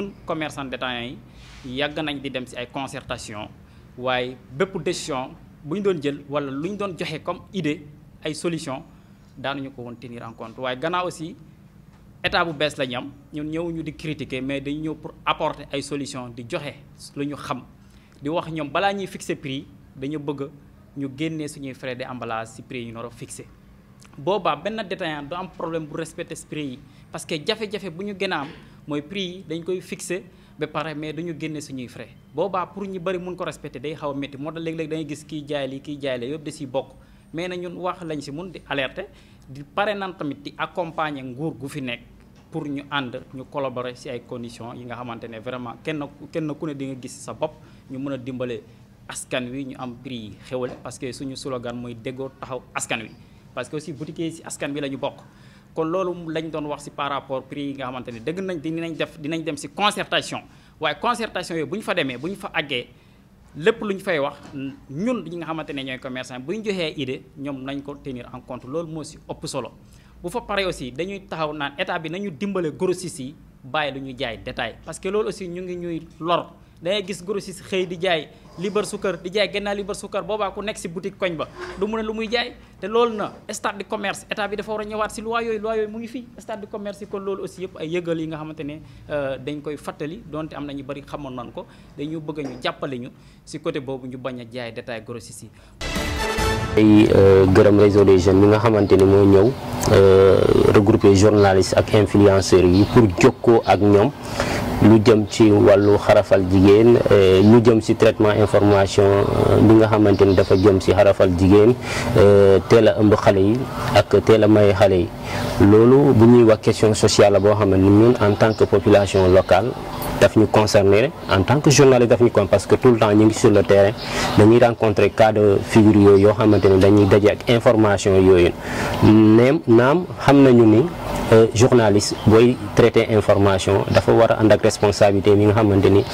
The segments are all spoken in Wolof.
ñun commerçant détaillants yi yàgg nañ di dem ci ay concertation waaye bépp décision bu ñu doon jël wala lu ñu doon joxe comme idée ay solution daanuñu ko woon tenir en compte waaye gannaaw aussi état bu bees la ñu am ñun ñëwuñu di critiquer mais dañu ñëw pour apporter ay solution di joxe lu ñu xam di wax ñoom balaa ñuy fixer prix dañu bëgg ñu génnee suñuy frais d'emballage ci prix yu nar a fixé boobaa benn détaillant du am problème bu respecter prix yi parce que jafe-jafe bu ñu gën a am mooy prix yi dañ koy fixé ba pare mais duñu génne suñuy frais boobaa pour ñu bëri mun ko respecter day xaw a métti moo tax léeg-léeg da ngay gis kiy jaay lii kiy jaay la yëpp da siy bokk mais na ñun wax lañ si mun di alerter di pare nan tamit di accompagner nguur gu fi nekk pour ñu ànd ñu collaborer si ay conditions yi nga xamante ne vraiment kenn ku ne di nga gis sa bopp ñu mën a dimbale askan wi ñu am prix yi xewale parce que suñu slogan mooy déggoo taxaw askan wi parce que aussi boutique yi si askan wi la ñu bokk kon loolu lañ doon wax ci par rapport prix yi nga xamante ne dëgg nañ dinañ dem ci concertation waaye concertation yooyu bu ñu fa demee bu ñu fa àggee lépp lu ñu fay wax ñun ñi nga xamante ne ñooy commerçant bu ñu joxee idée ñoom nañ ko tenir en compte loolu moo ci ëpp solo bu fa paree aussi dañuy taxaw naan état bi nañu dimbale grossistes yi bàyyi lu ñuy jaay détail parce que loolu aussi ñu ngi ñuy lor dangay gis grossiste xëy di jaay libar sukkar di jaay gannaaw libar sukkar boobaa ku nekk ci boutique koñ ba du mu ne lu muy jaay te loolu na stade de commerce état bi dafa war a ñëwaat ci loi yooyu mu ngi fii stade de commerce yi kon loolu aussi yëpp ay yëgal yi nga xamante ne dañ koy fàttali donte am na ñu bari xamoon nañ ko dañu bëgg ñu jàppale ñu ci côté boobu ñu bañ a jaay détail grossiste yi. ay gërëm réseau des jeunes mi nga xamante ni moo ñëw regrouper journalistes ak influenceurs yi pour jokkoo ak ñoom lu jëm ci wàllu xarafal jigéen lu jëm ci traitement information bi nga xamante ni dafa jëm ci xarafal jigéen teel a ëmb xale yi ak teel a may xale yi loolu bu ñuy wax question sociale la boo xam ne ñun en tant que population locale daf ñu concerné en tant que journaliste daf ñu kon parce que tout le temps ñu ngi sur le terrain dañuy rencontrer cas de figure yooyu yoo xamante ni dañuy daje ak information yooyu naam xam nañu ni journaliste booy traiter information dafa war a ànd ak responsabilité mi nga xamante ni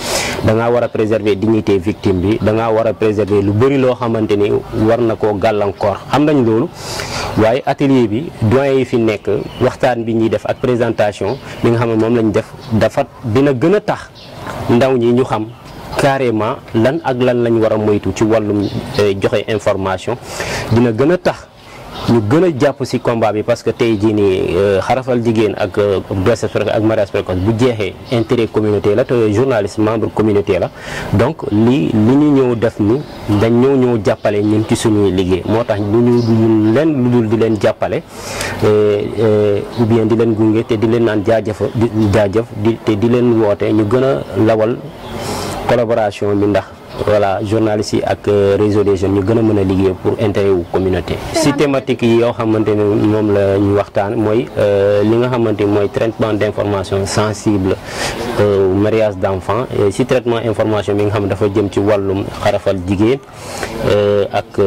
da ngaa war a préserver dignité victime bi da ngaa war a préserver lu bëri loo xamante ni war na koo gàllankoor xam nañ loolu waaye atelier bi doyen yi fi nekk waxtaan bi ñuy def ak présentation bi nga xam ne moom lañ def dafa dina gën a tax ndaw ñi ñu xam carrément lan ak lan lañ war a moytu ci wàllum joxe information dina gën a tax ñu gën a jàpp ci combat bi parce que tey jii nii xarafal jigéen ak grossesse précoce ak mariage précoce bu jeexee intérêt communauté la te journaliste membre communauté la donc li ñu ñëw def ni dañ ñëw jàppale ñun ci suñuy liggéey moo tax ñu leen lu dul di leen jàppale ou bien di leen gunge te di leen naan jaajëf te di leen woote ñu gën a lawal collaboration bi ndax voilà journalistes yi ak réseau des jeunes ñu gën a mën a liggéey pour intérêt wu communauté. si thématique yi yoo xamante ne moom la ñu waxtaan mooy li nga xamante ni mooy traitement d'information sensible mariage d'enfants si traitement information bi nga xam ne dafa jëm ci wàllum xarafal jigéen ak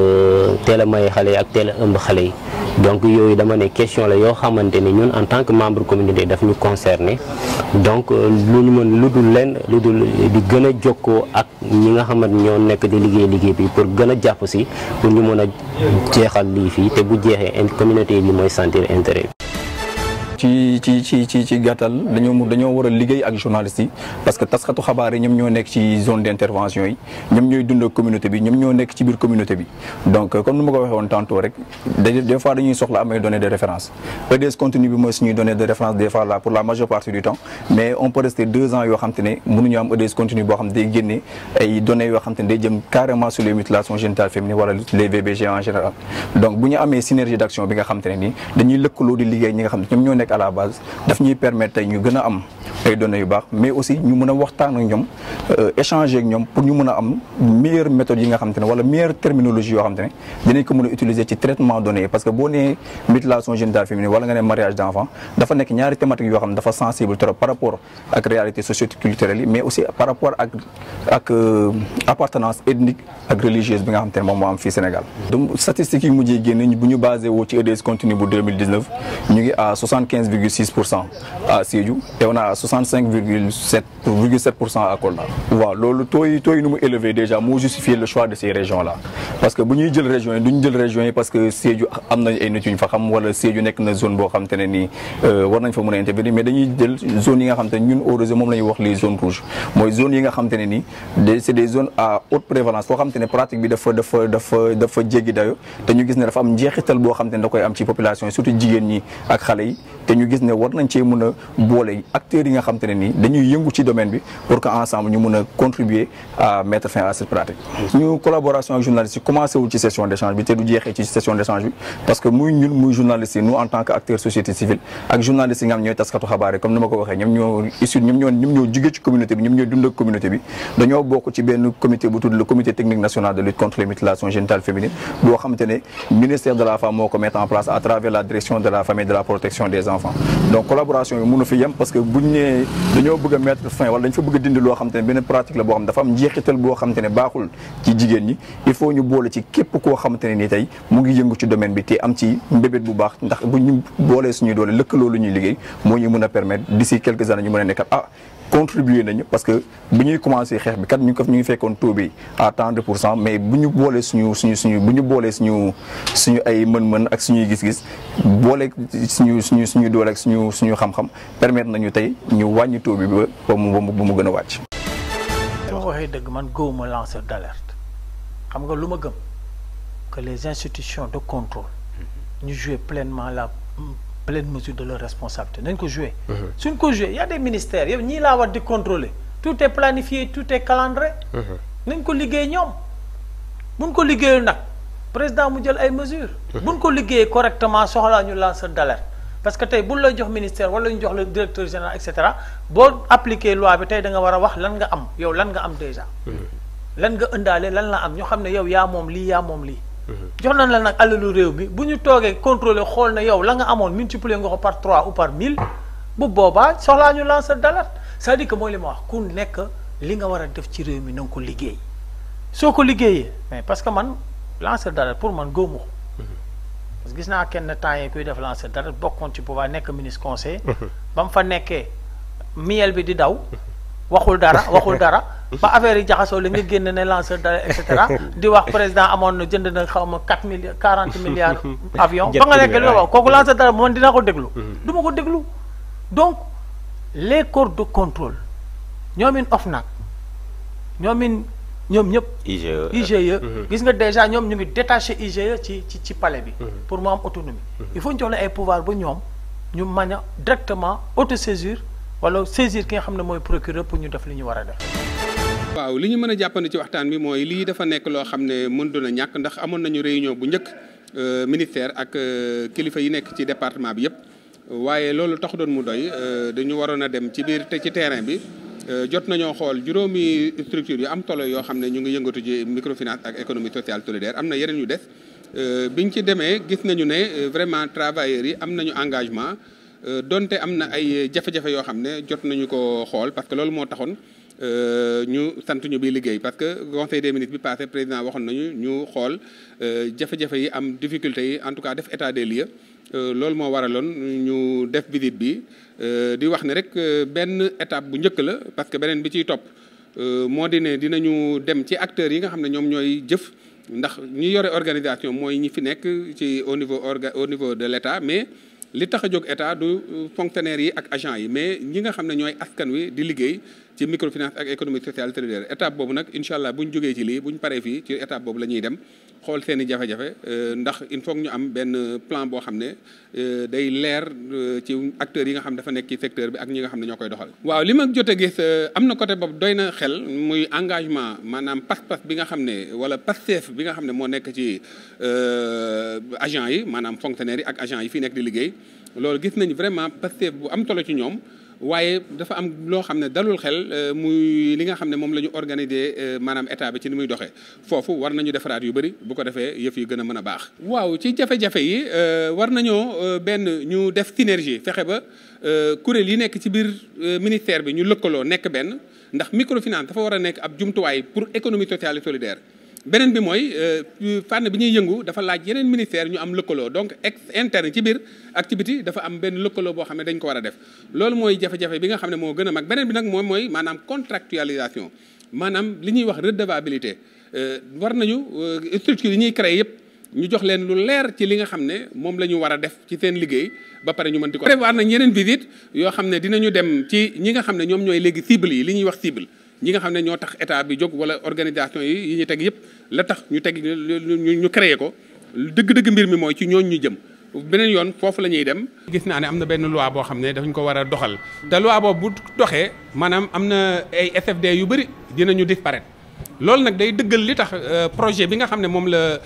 teel a may xale yi ak teel a ëmb xale yi donc yooyu dama ne question la yoo xamante ni ñun en tant que membre communauté daf ñu concerné donc lu ñu mën lu dul di gën a jokkoo ak ñi nga xamante ñoo nekk di liggéey bi pour gën a jàpp si pour ñu mën a jeexal lii fii te bu jeexee communauté bi mooy sentir intérêt ci gàttal dañoo war a liggéey ak journalistes yi parce que taskatu xabaar yi ñoom ñoo nekk ci zone d'intervention yi ñoom ñooy dund communauté bi ñoom ñoo nekk ci biir communauté bi donc comme ni ma ko waxee woon tantôt rek des fois dañuy soxla am ay données de référence EDS contenu bi mooy suñuy données de référence des fois là pour la majeure partie du temps mais on peut rester 2 ans yoo xam te ne mënuñu am EDS contenu boo xam ne day génne ay données yoo xam te ne day jëm carrément sur les mutilations génitales féminines wala les VBG en général donc bu ñu amee synergie d'action bi nga xam te ne nii dañuy lëkkaloo di liggéey ñi nga xam ne ñoom ñoo nekk à la base daf ñuy permettre tey ñu gën a am ay données yu baax mais aussi ñu mën a waxtaan ak ñoom échanger ak ñoom pour ñu mën a am meilleure méthode yi nga xam te ne wala meilleure terminologie yoo xam te ne dinañ ko mën a utiliser ci traitement données yi parce que boo nee mutilation génitale féminine wala nga ne mariage d'enfant dafa nekk ñaari thématiques yoo xam ne dafa sensible trop par rapport ak réalité socio-culturelle yi mais aussi par rapport ak appartenance ethnique ak religieuse bi nga xam te ne moom moo am fii Sénégal. donc statistiques yi mujjee génn bu ñu basé woo ci EDS contenu bu 2019 ñu ngi à 75 75,6% à Sédhiou et on a 65,7% à Kolda. waaw loolu taux yi nu mu élevé déjà moo justifier le choix de ces régions là parce que bu ñuy jël régions yi duñu jël régions yi parce que Sédhiou am nañ ay nit yu ñu fa xam wala Sédhiou nekk na zone boo xam te ne nii war nañ fa mën a intervenir mais dañuy jël zone yi nga xam te ne ñun au réseau moom la ñuy wax les zones rouges mooy zone yi nga xam te ne nii c'est des zones à haute prévalence foo xam te ne pratique bi dafa jéggi dayo te ñu gis ne dafa am njeexital boo xam te ne da koy am ci population yi surtout jigéen ñi ak xale yi te ñu gis ne war nañ cee mën a boole acteurs yi nga xam te ne nii dañuy yëngu ci domaine bi pour que ensemble ñu mën a contribuer à mettre fin à cette pratique. ñu collaboration ak journalistes yi commencé wul ci session d'échange bi te du jeexee ci session d'échange bi parce que muy ñun muy journalistes yi nous en tant que acteurs société civile ak journalistes yi nga xam ñooy taskatu xabaar yi comme ni ma ko waxee ñoom ñoo jugee ci communauté bi ñoom ñooy dund ak communauté bi dañoo bokk ci benn comité bu tudd le comité technique national de lutte contre les mutilations génitales féminines boo xamante ne ministère de la femme moo ko mettre en place à travers la direction de la famille et de la protection des enfants donc collaboration yi mënu fi yem parce que buñ nee dañoo bëgg a mettre fin wala dañ fa bëgg a dindi loo xamante ne benn pratique la boo xam dafa am njeexital boo xamante ne baaxul ci jigéen ñi il faut ñu boole ci képp koo xamante ne ni tey mu ngi yëngu ci domaine bi te am ci mbébét bu baax ndax bu ñu boolee suñuy doole lëkkaloo lu ñuy liggéey moo ñu mën a permettre d'ici quelques années ñu mën a nekkat contribuer nañu parce que bu ñuy commencé xeex bi kat ñu ngi fekkoon taux bi à tant de %, mais bu ñu boolee suñu ay mën-mën ak suñuy gis-gis boole suñu doole ak suñu xam-xam permettre nañu tey ñu wàññi taux bi ba mu gën a wàcc. soo waxee dëgg man gëwuma lanceur d'alerte xam nga lu ma gëm que les institutions de contrôle ñu jouer pleinement la pleine mesure de leur responsabilité nañ ko jouer suñ ko jouer y a des ministères yow ñii laa war di contrôler tout est planifié tout est calendré nañ ko liggéey ñoom buñ ko liggéeyul nag président mu jël ay mesures buñ ko liggéeyee correctement soxlaa ñu lanceur d'alerte parce que tey buñ lay jox ministère wala ñu jox le directeur général et cetera boo appliquer loi bi tey da nga war a wax lan nga am yow lan nga am déjà lan nga ëndaale lan la am ñu xam ne yow yaa moom lii jox nañ la nag alalu réew mi bu ñu toogee contrôler xool na yow la nga amoon multiplier nga ko par 3 ou par 1000 bu boobaa soxlaa ñu lanceur d'alerte c'est-à-dire que mooy li ma wax ku nekk li nga war a def ci réew mi na nga ko liggéey soo ko liggéeyee mais parce que man lanceur d'alerte pour man góomu ko parce que gis naa kenn temps yi kuy def lanceur d'alerte bokkoon ci pouvoir nekk ministre conseiller ba mu fa nekkee miel bi di daw waxul dara ba affaire yi jaxasoo la nga génn ne lanceur d'alerte et cetera di wax président amoon na jënd na xaw ma 40 milliards avion ba nga nekk li la wax kooku lanceur d'alerte man dina ko déglu du ma ko déglu donc les corps de contrôle ñoomin OFNAC ñoom ñëpp IGE gis nga déjà ñoom ñu ngi détaché IGE ci palais bi pour mu am autonomie il faut ñu jox la ay pouvoir ba ñoom ñu mën a directement autosaisir wala saisir ki nga xam ne mooy procureur pour ñu def li ñu war a def. waaw li ñu mën a jàppandi ci waxtaan bi mooy lii dafa nekk loo xam ne mënut a ñàkk ndax amoon nañu réunion bu njëkk ministère ak kilifa yi nekk ci département bi yëpp waaye loolu tax doon mu doy dañu waroon a dem ci biir te ci terrain bi jot nañoo xool juróomi structure yu am tolo yoo xam ne ñu ngi yëngatu ci microfinance ak économie sociale solidaire am na yeneen yu des biñ ci demee gis nañu ne vraiment travailleurs yi am nañu engagement. donte am na ay jafe-jafe yoo xam ne jot nañu ko xool parce que loolu moo taxoon ñu sant ñu bi liggéey parce que conseil des ministres bi passé président waxoon nañu ñu xool jafe-jafe yi am difficulté yi en tout cas def état des lieux loolu moo waraloon ñu def visite bi di wax ne rek benn étape bu njëkk la parce que beneen bi ciy topp moo di ne dinañu dem ci acteurs yi nga xam ne ñoom ñooy jëf ndax ñi yore organisation mooy ñi fi nekk ci au niveau de l'État mais li tax a jóg état du fonctionnaires yi ak agents yi mais ñi nga xam ne ñooy askan wi di liggéey ci microfinance ak économie sociale solidaire étape boobu nag incha allah bu ñu jógee ci lii bu ñu paree fii ci étape boobu la ñuy dem xool seen i jafe-jafe ndax il faut ñu am benn plan boo xam ne day leer ci acteurs yi nga xam dafa nekk ci secteur bi ak ñi nga xam ne ñoo koy doxal. waaw li ma jot a gis am na côté boobu doy na xel muy engagement maanaam pas-pas bi nga xam ne wala Pastef bi nga xam ne moo nekk ci agents yi maanaam fonctionnaires yi ak agents yi fii nekk di liggéey loolu gis nañ vraiment Pastef bu am solo ci ñoom. waaye dafa am loo xam ne dalul xel muy li nga xam ne moom la ñu organiser maanaam état bi ci ni muy doxee foofu war nañu defaraat yu bëri bu ko defee yëf yi gën a mën a baax. waaw ci jafe-jafe yi war nañoo benn ñu def synergie fexe ba kuréel yi nekk ci biir ministère bi ñu lëkkaloo nekk benn ndax microfinance dafa war a nekk ab jumtuwaay pour économie sociale et solidaire beneen bi mooy fànn bi ñuy yëngu dafa laaj yeneen ministère ñu am lëkkaloo donc interne ci biir activité dafa am benn lëkkaloo boo xam ne dañ ko war a def loolu mooy jafe-jafe bi nga xam ne moo gën a mag beneen bi nag moom mooy maanaam contractualisation maanaam li ñuy wax redevabilité war nañu structure yi ñuy créer yëpp ñu jox leen lu leer ci li nga xam ne moom la ñu war a def ci seen liggéey ba pare ñu mën di ko prévoir nañ yeneen visite yoo xam ne dinañu dem ci ñi nga xam ne ñoom ñooy léegi cible yi li ñuy wax cible ñi nga xam ne ñoo tax état bi jóg wala organisation yi ñu teg yëpp la tax ñu teg ñu créé ko dëgg-dëgg mbir mi mooy ci ñooñ ñu jëm beneen yoon foofu la ñuy dem. gis naa ne am na benn loi boo xam ne dañ ko war a doxal te loi boobu bu doxee maanaam am na ay SFD yu bëri dinañu disparaître loolu nag day dëggal li tax projet bi nga xam ne moom la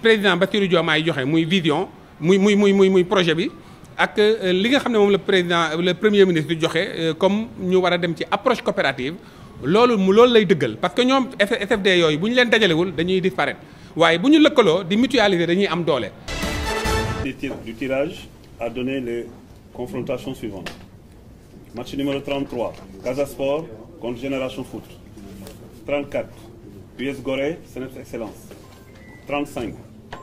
président Bassirou Diomaye joxe muy vision muy projet bi ak li nga xam ne moom le premier ministre di joxe comme ñu war a dem ci approche coopérative. loolu lay dëggal parce que ñoom SFD yooyu bu ñu leen dajalewul dañuy disparaître waaye bu ñu lëkkaloo di mutualiser dañuy am doole. Du tirage a donné les confrontations suivantes. Match numéro 33, Casa Sport contre Génération Foot. 34, US Gorée, Seneps Excellence. 35,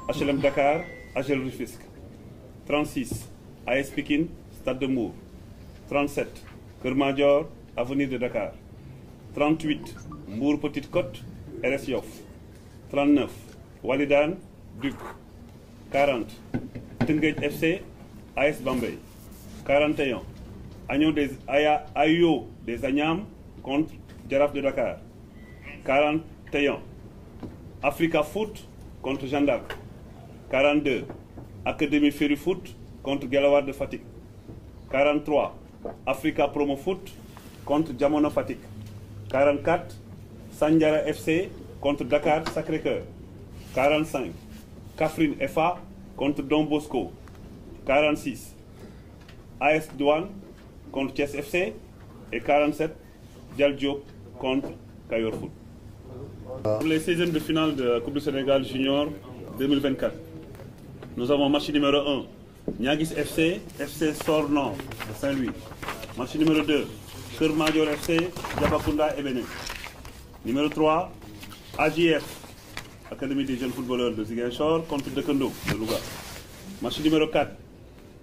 HLM Dakar, AGEL Rufisque. 36, AS Pikine, Stade de Mbour. 37, Keur Madior, Avenir de Dakar. 38, Mbour Petite Côte, RS Yoff. 39, Walidane, Duc. 40, Teungueth FC, AS Bambey. 41, Ayo des Agnam contre Jaraaf de Dakar. 41, Africa Foot contre Jeanne d'Arc. 42, Académie Ferry Foot contre Guelwaar de Fatick. 43, Africa Promo Foot contre Jamono Fatick. 44, Sandiara FC contre Dakar Sacré-Cœur. 45, Kaffrine FA contre Don Bosco. 46, AS Douane contre Thiès FC. Et 47, Dial Diop contre Kayor Foot. Pour les 16e de finale de la Coupe du Sénégal Junior 2024, nous avons match numéro 1, Niaguis FC, FC Sornon de Saint-Louis. Match numéro 2, Keur Madior FC, Diabacounda et Bénin. Numéro 3, AJF, Académie des jeunes footballeurs de Ziguinchor contre Dekendo de Louga. Match numéro 4,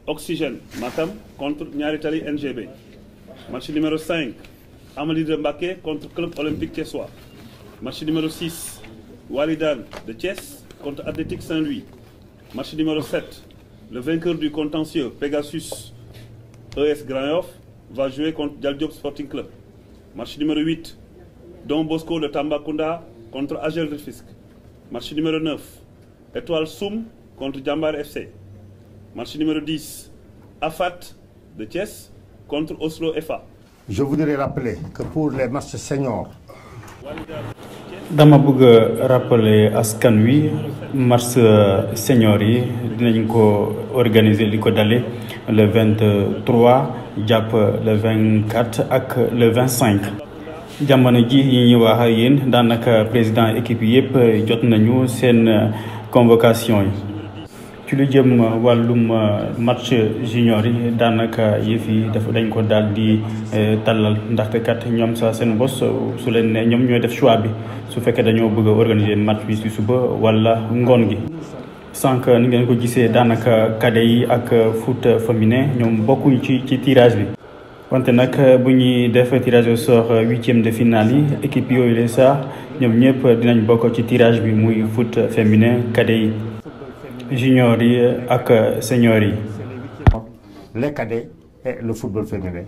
Oxygène Matam contre Niary Tally NGB. Match numéro 5, Amady de Mbacké contre Club Olympique Thiessois. Match numéro 6, Walidane de Thiès contre Athlétique Saint-Louis. Match numéro 7, le vainqueur du contentieux Pegasus ES Grand Yoff va jouer contre Dial Diop Sporting Club. Match numéro 8, Don Bosco de Tambacounda contre AGEL Rufisque. Match numéro 9, Étoile Soum contre Jambar FC. Match numéro 10, Afat de Thiès contre Oslo FA. Je voudrais rappeler que pour les matchs seniors, dama bëgg rappeler askan wi match senior yi dinañ ko organiser li ko dale le 23 jàpp le 24 ak le 25. jamono ji yi ñuy wax ak yéen daanaka président équipe yi yëpp jot nañu seen convocation yi. ci lu jëm wàllum match junior yi daanaka yëf yi dañ ko daal di tàllal ndaxte kat ñoom sa seen bos su leen ne ñoom ñooy def choix bi su fekkee dañoo bëgg a organiser match bi ci suba wala ngoon gi. sànq ni ngeen ko gisee daanaka cadet yi ak foot féminin ñoom bokkuñ ci tirage bi. wante nag bu ñuy def tirage au sort 8e de finale yi équipe yooyu la sax ñoom ñëpp dinañ bokk ci tirage bi muy foot féminin cadet yi. junior yi ak senior yi. les cadets et le football féminin.